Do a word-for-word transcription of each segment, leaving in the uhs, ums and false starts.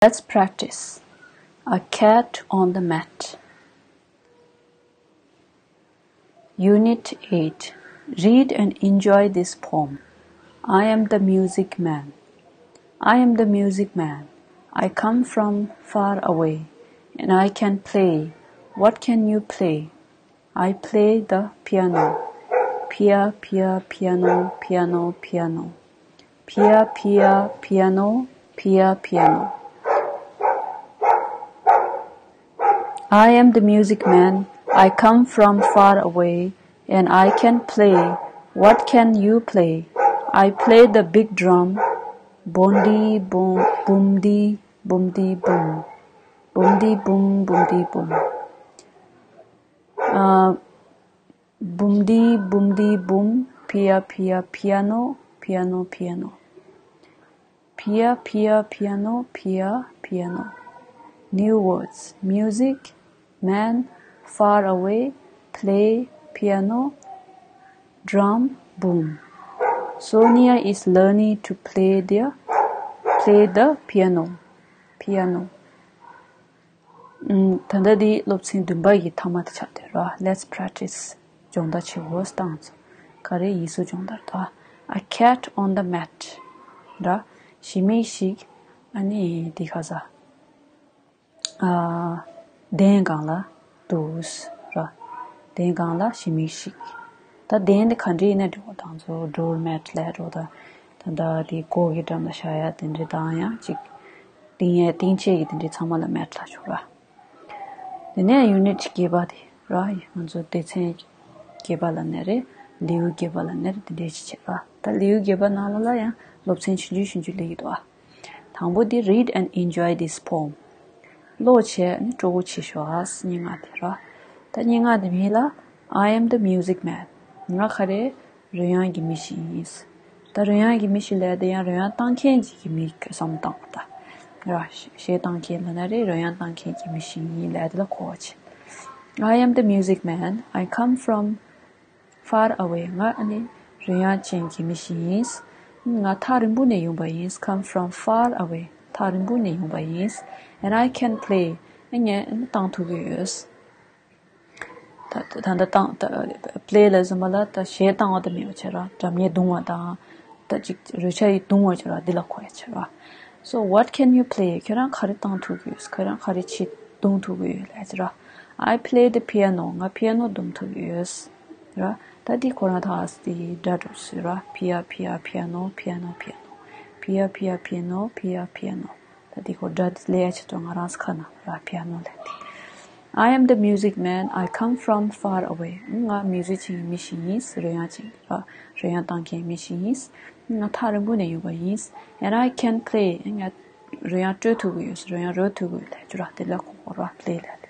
Let's practice. A cat on the mat. Unit eight. Read and enjoy this poem. I am the music man. I am the music man. I come from far away and I can play. What can you play? I play the piano. Pia, pia, piano, piano, piano. Pia, pia, piano, pia, piano. I am the music man. I come from far away and I can play. What can you play? I play the big drum. Bondi, boom, boomdi, boomdi, boom. Boomdi, boom, boomdi, boom. Uh, Boomdi, boomdi, boom, pia, pia, piano, piano, piano. Pia, pia, piano, pia, piano. New words: music, man, far away, play, piano, drum, boom. Sonia is learning to play the, play the piano, piano. ད་ལྟ་འདི་སློབ་ཚན་བདུན་པ་གི་མཐའ་མ་དེ་ཆགས་བསྡད་ར། Let's practice. སྦྱོང་བརྡར་བྱེད་དགོས་སྟངས་ཚོ། ག་རེ་ཡིག་གཟུགས་སྦྱོང་བརྡར་དང་། A cat on the mat. ར། ཞི་མི་ཞིག་ཨ་ནི་འདི་ག་ས། ཨ། གདན་སྒང་ལ་འདུག་ར། གདན་སྒང་ལ་ཞི་མི་ཞིག་ད་གདན་དེ་ག་འདྲ་ཡིན་ན་འགྲིག་གོ། དང་ཚོ་ཌོར་མེཊ་ལས་འགྲོ་ད། ད་ལྟ་དེ་སྒོ་གི་འགྲམ་ལ་བཞག་ཡ་དེ་འདྲ་དང་ཡང་ཅིག་ཏིང་ཡ་ཏིང་ཆེ་གི་དེ་འདྲའི་ཚང་མ་ལ་མེཊ་ལབ་ཆོག་ར། དེ་ནས་ཡུ་ནིཊ་བརྒྱད་པ་དེ་ར། ང་ཚོ་སྡེ་ཚན་བརྒྱད་པ་ལ་ནས་རེད། ལེའུ་བརྒྱད་པ་ལ་ནས་རེད། དེ་འདྲའི་ཅིག་བྱེད་ར། ད་ལེའུ་བརྒྱད་པ་ནང་ལ་ལ་ཡང་སློབ་ཚན་ཆུང་ཆུང་ཆུང་ཆུང་སླེབས་ཀྱི་འདུག་ཨ། དང་པོ་དེ། Read and enjoy this poem. ཀློག་བྱས་ནས་སྤྲོ་པོ་བྱེད་ཤོག་ཨ། སྙན་ངག་དེ་ར། ད་སྙན་ངག་དེ་མིང་ལ། I am the music man. ང་ག་རེ། རོལ་དབྱངས་ཀྱི་མི་ཞིག་ཡིན། ད་རོལ་དབྱངས་ཀྱི་མི་ཞིག་ལབ་དེ་ཡང་རོལ་དབྱངས་བཏང་མཁན་ཅིག་གི་མི་བསམ་བཏང་བ་ད། ར། གཞས་བཏང་མཁན་ལབ་ན་རེད། རོལ་དབྱངས་བཏང་མཁན་གྱི་མི་ཞིག་ཡིན་ལབ་དེ་ལ་གོ་བ་བྱེད། I am the music man. I come from far away. ང་ཨ་ནི་རོལ་དབྱངས་ཅན་གྱི་མི་ཞིག་ཡིན། ང་ཐག་རིང་པོ་ནས་ཡོང་པ་ཡིན། Come from far away. ཐག་རིང་པོ་ནས་ཡོང་པ་ཡིན། And I can play. ངས་ཨ་ནི་བཏང་ཐུབ་ཀྱི་ཡོད། ད་ད་ད་བཏང་ད་པ་ལེ་ལ་ཟིན་པ་ལ་ད་གཞས་བཏང་བ་དེ་མེད་པ་བྱས་ར། སྒྲ་སྙན་རྡུང་བ་དང་། ད་ཅིག་རོལ་ཆ་ཡི་རྡུང་བ་བྱས་ར། འདི་ལ་གོ་ཡ་བྱས་ར། So what can you play? ཁྱོད་རང་ག་རེ་བཏང་ཐུབ་ཀྱི་ཡོད། ཁྱོད་རང་ག་རེ་བྱེད་རྡུང་ཐུབ་ཀྱི་ཡོད་ལབ་བྱས་ར། I play the piano. ང་པི་ཡ་ནོ་རྡུང་ཐུབ་ཀྱི་ཡོད་ར། ད་འདི་ཁོ་རང་ཐག་ཨ་སི་དེ་སྒྲ་སྒྲོག་སྲོལ་ར། Pia, pia, piano, piano, piano. Pia, pia, piano, pia, piano. ད་འདི་ཁོ་སྒྲ་ལས་ཆེད་དུ་ང་རང་ཁ་ན་ར། པི་ཡ་ནོ་ལས་དེ། I am the music man. I come from far away. ང་མིའུ་ཟིག་ཅན་གྱི་མི་ཞིག་ཡིན། རོལ་དབྱངས་ཅན་ར། རོལ་དབྱངས་བཏང་མཁན་མི་ཞིག་ཡིན། ང་ཐག་རིང་པོ་ནས་ཡོང་པ་ཡིན། And I can play. ང་རོལ་དབྱངས་དཀྲོལ་ཐུབ་ཀྱི་ཡོད། རོལ་དབྱངས་རོལ་ཐུབ་ཀྱི་ཡོད་ལབ་རྒྱུ་ར། དེ་ལ་གོ་གོ་ར། པི་ལེ་ལབ་དེ།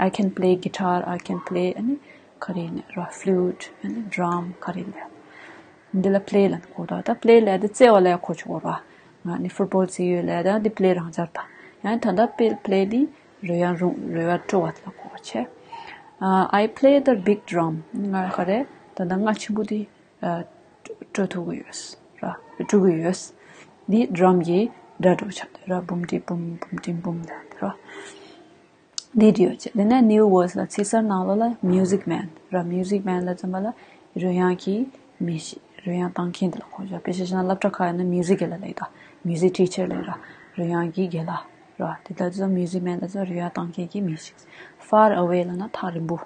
I can play guitar. I can play ཨ་ནི་ག་རེ་ནས་ར། ཕི་ལུཊ། ཨ་ནི་ཌི་རམ་ག་རེ་ལབ། འདི་ལ་པི་ལེ་ལབ་གོ་ད། ད་པི་ལེ་ལབ་དེ་རྩེ་བ་ལ་གོ་ཆོག་གོ་ར། ང་ནི་ཕུཊ་བོལ་རྩེ་ཡོད་ལབ་ད། འདི་པི་ལེ་རང་སྦྱར་ད། ཡང་ད་ལྟ་པི་པི་ལེ་འདི་རོལ་དབྱངས་རུང་རོལ་དབྱངས་དཀྲོལ་བ་དེ་ལ་གོ་བ་བྱས། I play the big drum. ང་ག་རེ་ད་ལྟ་རྔ་ཆེན་པོ་འདི་དཀྲོལ་ཐུབ་ཀྱི་ཡོད་ར། དཀྲོལ་གྱི་ཡོད། འདི་ཌི་རམ་གྱི་སྒྲ་སྒྲོག་ཆ་དེ་ར། བུམ་ཏི་བུམ། བུམ་ཏི་བུམ་ལབ་དེ་ར། འདི་འདྲ་ཡོད་ཅེས། དེ་ནས་ནིའུ་ཝོརཌ་ལ་ཚིག་གསར་ནང་ལོགས་ལ་མིའུ་ཟིག་མེན་ར། མིའུ་ཟིག་མེན་ལ་ཙམ་པ་ལ་རོལ་དབྱངས་ཀྱི་མི་ཞིག་རོལ་དབྱངས་བཏང་མཁན་དེ་ལ་གོ་ཆོག་དཔེ་ཆ་བཞག་ན་སློབ་གྲྭ་ཁག་ཡིན་ན་མིའུ་ཟིག་དགེ་ལགས་ལབ་ཡོད་ད། མིའུ་ཟིག་ཊི་ཆར་ལབ་ཡོད་ར། རོལ་དབྱངས་ཀྱི་དགེ་ལགས་ར། དེ་ལྟར་ཙམ་མིའུ་ཟིག་མེན་ལ་ཙམ་རོལ་དབྱངས་བཏང་མཁན་གྱི་མི་ཞིག་ཕར་ཨ་ཝེ་ལབ་ན་ཐག་རིང་པོ།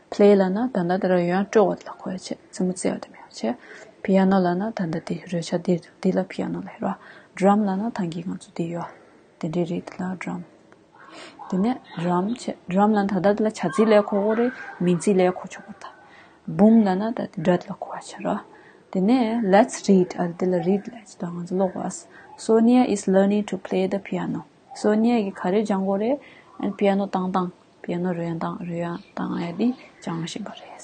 པི་ལེ་ལབ་ན་ད་ལྟ་དེ་ར་རོལ་དབྱངས་དཀྲོལ་བ་དེ་ལ་གོ་ཡ་བྱས། རྩེད་མོ་རྩེ་བ་དེ་མེད་པ་བྱས། པི་ཡ་ནོ་ལབ་ན་ད་ལྟ་དེ་རོལ་ཆ་དེ་དེ་ལ་པི་ཡ་ནོ་ལབ་ཡོད་ར། ཌི་རམ་ལབ་ན་ད་གིན་ང་ཚོ་དེ་ཡོད། དེ་འདྲའི་རིགས་དེ་ལ་ཌི་རམ། དེ་ནས་ཌི་རམ་བྱས། ཌི་རམ་ལབ་ན་ད་ལྟ་དེ་ལ་བྱ་ཚིག་ལ་གོ་གོ་རེད། མིང་ཚིག་ལ་གོ་ཆོག་པ་ད། བུམ་ལབ་ན་ད་དེ་སྒྲ་དེ་ལ་གོ་བ་བྱས་ར། དེ་ནས་let's read. ཨ་དེ་ལ་རིཌ་ལབ་ཅིག་ད་ང་ཚོ་ཀློག་པ། Sonia is learning to play the piano. སོ་ནི་ཡ་གིས་ག་རེ་སྦྱང་གོ་རེད། ཨ་པི་ཡ་ནོ་བཏང་སྟངས། པི་ཡ་ནོ་རོལ་དབྱངས་བཏང་རོལ་དབྱངས་བཏང་ཡ་དེ་སྦྱང་བཞིན་པ་རེད།